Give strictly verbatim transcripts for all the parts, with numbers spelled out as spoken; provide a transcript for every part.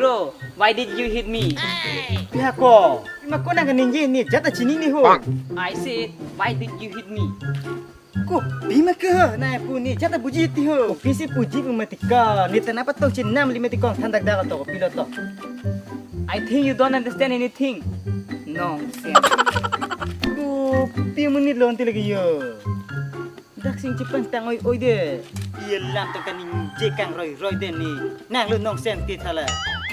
Bro, why did you hit me? Pihak ko. Pima ko nang kaningje ne jat ta chinine ho. I said, why did you hit me? Ko pima ke na pu ne jat ta buji ti ho. Ko pisi puji pu mati ko. Ne ta nangpatok chinam li mati ko thandak dak to pilo to. I think you don't understand anything. Nonsense. Ko pi monit lo ante lagi yo. Dak sing chipang tang oi oi de. Ye lam to kaningje kangroiroi de ne. Nang lo nonsense ti thala.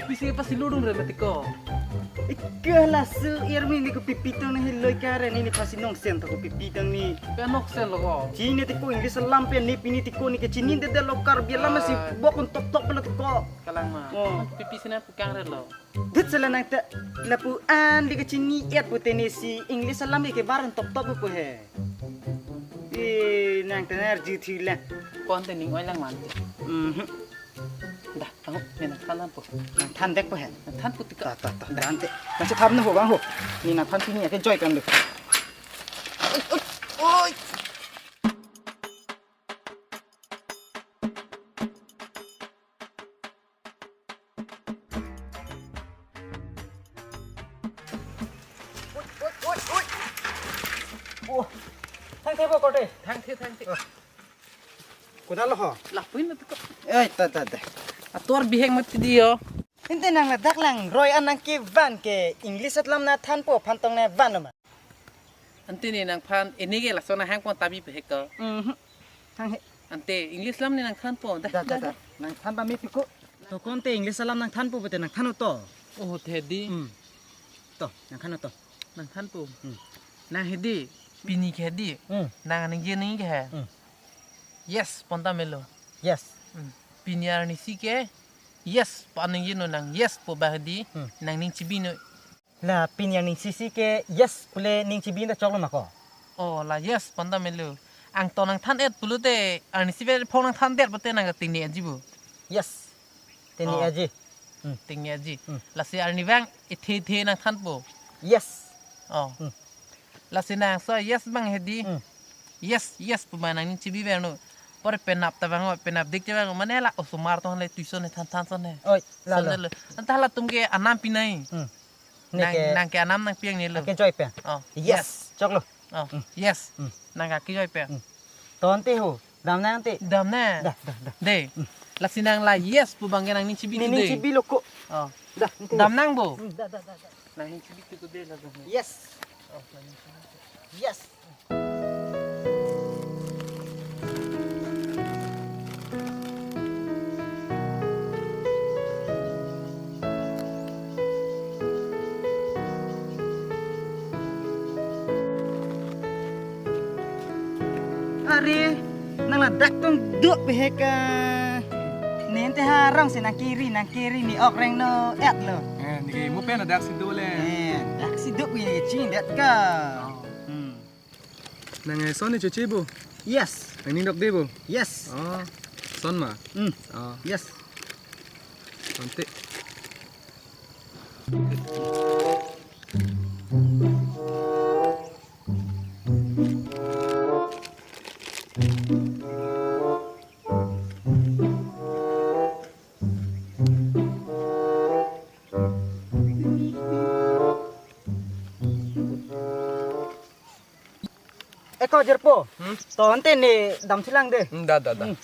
Pisi pasi ludung re mati ko. Ika lasu irmi ne ko pipi tong ne loi kare ne ne pasi nonsense to ko pipi tong ne. Pe nonsense lo ko. Chinine ti ko English alam pen ne pini ti ko ne kechini de de lo Karbi alam si Ai. Bok un tok tok pala ti ko. Kalang ma. Oh. Pipi sina pukang re lo. Dut sala nang ta lapu an di kechini et pute ne si English alam ke bar un tok tok pu he. Eh, nang ta nar ju thi la. Ko ante ning oi lang man. Mhm. Dah, ang ne nangthan than po. Nangthan dek po he. Nangthan po ti ko. Ta ta ta. Dah ante. Nang si tham na ho bang ho. Ne nangthan pini ake joy kan lo. Oi, oi, oi. Oi, oi, oi, oi. Oh, thangthe po korte. Thangthe, thangthe. Oh. Kodak lo ho? Lapuin na ti ko. Eh, ta, ta, ta. Ator bihek mati di yo. Ante nang ladak langroi an nang kevan ke English alam nangthan po aphan tong nangvan lo ma? Ante ne nangphan ene ke laso nang hang pon tabi pe he ko. Mhm. Hang he. Ante English alam ne nangthan po. Dah, Da, da, dah, da. Dah. Nangthan ba mi piko. To ko ante English alam nangthan po bete nangthan to. Oh, the di. Hmm. To, nangthan to. Nangthan po. Hmm. Nang he di. Pini ke di. Hmm. Nang ningje ningje he. Hmm. Yes, pon ta melo. Yes. Hmm. Pini arnisi ke. Yes, pa ningje no nang. Yes, po ba di. Hmm. Nang ning chibi no. La pini arnisi si ke yes pule ning chibi ta choklo ma ko. Oh, la yes pon ta melo. Angton nangthan et pulote arnisi ve phong nangthan det pute nang ting ne aji bo. Yes. Ting ne Oh. Aji. Hmm. Ting ne aji. Hmm. Lasi arnivang ithe ithe nangthan po. Yes. Oh. Hmm. Lasi nang so yes bang he di. Hmm. Yes, yes pu ma nang ning chibi ver no. Por penap ta bang, penap dik ta bang, mane la osomar to le tuition ne than than son ne. Oi, la Son lo. Ne lo. Anta latum ke anam pinai. Hmm. Nang, Neke nang ke anam nangpi ang ne lo. Ake joy pe. Oh. Yes. Choklo. Oh. Hmm. Yes. Hmm. Nang ke joy pe. Hmm. To ante ho. Dam nang ante. Dam ne. Dah, dah, dah. De. Hmm. Lasi nang la yes pu bang ke nang ning chibi Ning, tu ning de. Chibi lo ko. Oh. Dah, ante ho. Dam nang bo. Hmm, dah, dah, dah, dah. Nang ning chibi tu de la dam ne. Yes. Oh, nang ning chibi tu. Yes. Are, nang ladak tong duk beheka. Nen te harong si nang kiri, nang kiri ne ok reng no et lo. Eh, ne ke mo pen ladak si do le. Eh, dak si duk ne ching det ka. Oh. Hmm. Nang, eh, son ne choche bo? Yes. Nang ning dok de bo? Yes. Oh, son ma? Hmm. Oh. Yes. Ante. Eko jirpo. Hmm? To ante ne dam silang de. Hmm, da, da, da. Hmm.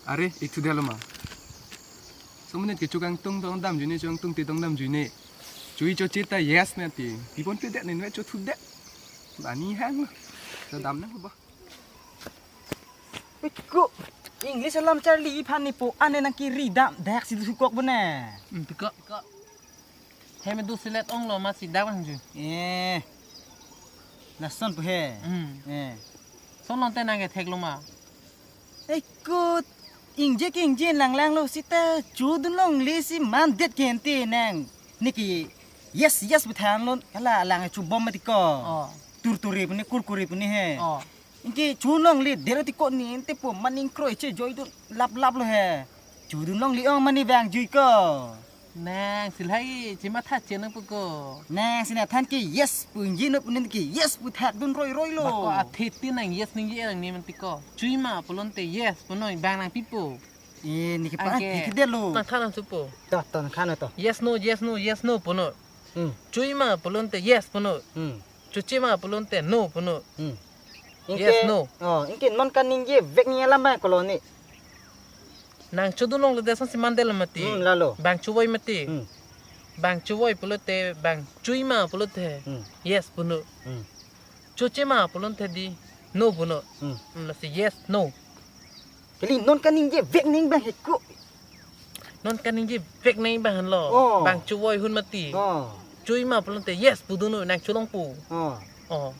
Are, itu dia lo ma. So menit ke chukang tung tong dam juni, chukang tung ti tong dam juni. Chui cho chita yes na ti. Pipon pe det ne nwe cho thu det. Bani hang lo. To dam na ba. Iko English alam charli iphan ne po ane nang kiri dam dak si sukok bone. Hmm, piko. Hem do silet ong lo ma si dak bang ju. Eh. Lason pu he. Hmm. Eh. Son long te nang ke thek lo ma. Iko ingje ke ingje lang lang lo sita chodun longle si man det ke ente nang. Ne ke yes yes pu than lo hala lang chu bom mati ko. Oh. Tur tur pu ne kur kur pu ne he. Oh. Ingke chun longle dero ti ko ni ente po maning kroi che joidun lap lap lo he. Chodun longle ong mani vang jui ko. Nang si lahai che matha che nang pu ko. Nang si nangthan ke yes pu ingje no pu nen ke yes pu thak dun roi roi lo. Ba ko athe ti nang yes ningje nang ne man ti ko. Chui ma pulote yes pu noi bang nang pipo. Eh, niki pa, Anke. niki delo. Nang than nang supo. To, to, nang than to. Yes, no, yes, no, yes, no, punon. Hmm. Choi ma pulote yes punon. Hmm. Choche ma pulote no punon. Hmm. Yes, Anke, no. Oh, anke non kaningje vek ni alam ba koloni. Nang chodun longledet ason si mandel mati. Hmm, lalo. Bang chowoi mati. Hmm. Bang chowoi pulote, bang choi ma pulote. Hmm. Yes punon. Hmm. Choche ma pulote di no punon. Hmm. Hmm, lasi yes, no. Kali non kaningje vek ning bang heko. Non kaningje vek ning bang henlo. Oh. Bang chowoi hun mati. Oh. Choi ma pulote yes pudunnon, nang cholongpo. Oh. Oh.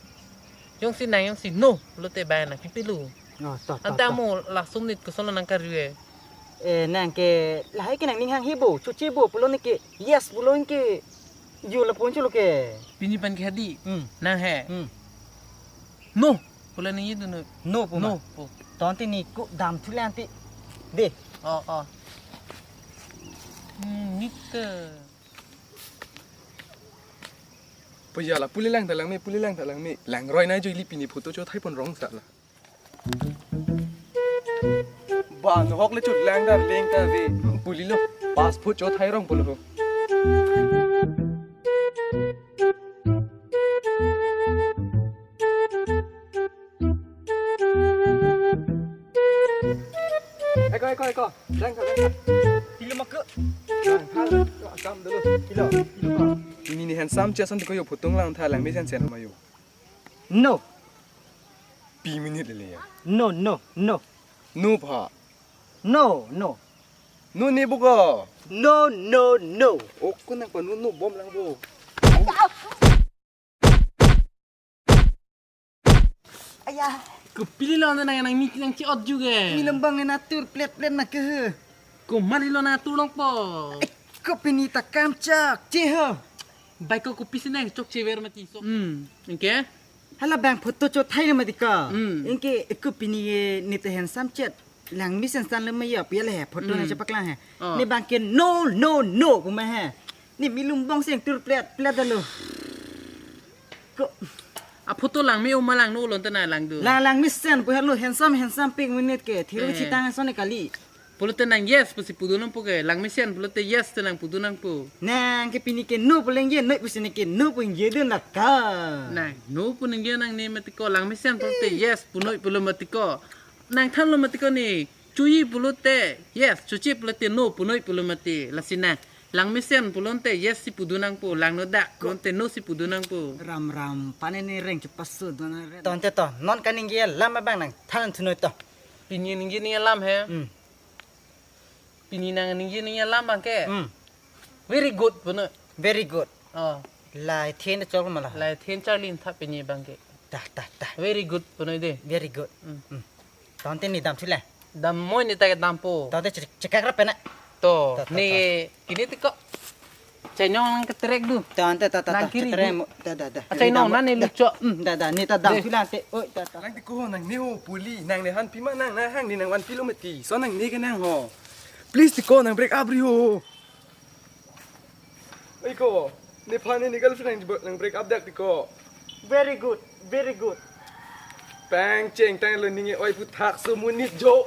Jongsi nang jongsi no pulote bang nang pipilo. Oh, to, to, Anta to. mo lason nit kosonlo nang karju e. Eh, nang ke lahai ke nangning hanghe bo, choche bo pulo neke yes pulo neke. Yo lapu-an cholo ke. Pini pen ke hadi. Hmm. Nang he. Hmm. No. Pulo ningje dunnon. No pu ma. No pu. Tangte neke damthulang te. De. Oh, oh. Hmm, neke. Puya la pulilang thalang me, pulilang thalang me. Langroi nai jo ili pini photo chothai pon rong sa la. Ba, nohok le chut lang dar leng ta ve. Pulilo. Passport chothai rong pulo ho. Eko, eko, eko. Lang tha, lang tha. Pilo ma ke. Lang tha. Kam dulu. Pilo, pilo ma. Pini ne handsome chesan ko yo photo lang tha, langmesen sen ma yo. No. Pi minute le ya. No, no, no. No pha. No, no. No ne buka. No, no, no. Oko nang pa no, no bom lang bo. Aya. Kopilo nang nang mi nang chi ot ju ke. Mi lembang ne natur plet plet na ke he. Komat lo natur longpo. Eko pini ta kam chak che ho. Bai ko kopisi nang chokche ver mati so. Hmm, anke? Hala bang photo chothai mati ko. Hmm. Anke eko pini ke ne te handsome chet. Langmesen san le ma ya pi le he photo na Hmm. chepaklang he. Oh. Ne bang ke no, no, no pu ma he. Ne mi lembang seng tur plet plet lo. Ko A photo lang me-o ma lang no lon tena lang do. Lang, langmesen pu helo handsome, handsome pik minute ke. Thiru Eh. chitang ason ne kali. Pulote nang yes pusi pudun nangpo ke. Langmesen pulote yes te nang pudun nangpo. Nang ke pini ke no pu lengje, no pusi ne ke no pu ingje dun la ka. Nang no pu ningje nang ne mati ko, langmesen pulote yes punoi pulo mati ko. Nang thanlo mati ko ne. Choi pulote yes, choche pulote no punoi pulo mati. Lasi nang langmesen pulote yes si pudun nangpo, langno dak pulote no si pudun nangpo. Ram ram, pane ne reng chepasu dona re. Tangte to, non kaningje alam abang nang than thunoi to. Pini ningje ne alam he. Hmm. Pini nang ningje ne alam bang ke. Hmm. Very good puno. Very good. Oh. Lai then chok ma la. Lai then charli tha pini bang ke. Dah, dah, dah. Very good punoi de. Very good. Hmm. Hmm. Tangte ne damthu le. Damnoi ne ta ke dampo. Tangte che-, chekak ra pena. To, To, to, ne to. Kini tiko. Chainong nang ketrek du. Tangte ta, ta, ta, Nang kiri chetrek du. mo. Da, da, da. Ah, chainong Dam-, nang ne da. lucho. Hmm, da, da, ne ta dam De. Thu lang te. Oi, ta, ta. Nang tiko nang ne ho puli, nang ne han pima nang, nang hang ne nang van pilo mati. So nang ne ke nang ho. Please tiko nang break up ri ho. Oi ko, ne phan ne girlfriend nang, nang break up dak tiko. Very good, very good. Pang cheng tang lo ninge oi puthak so munit jo.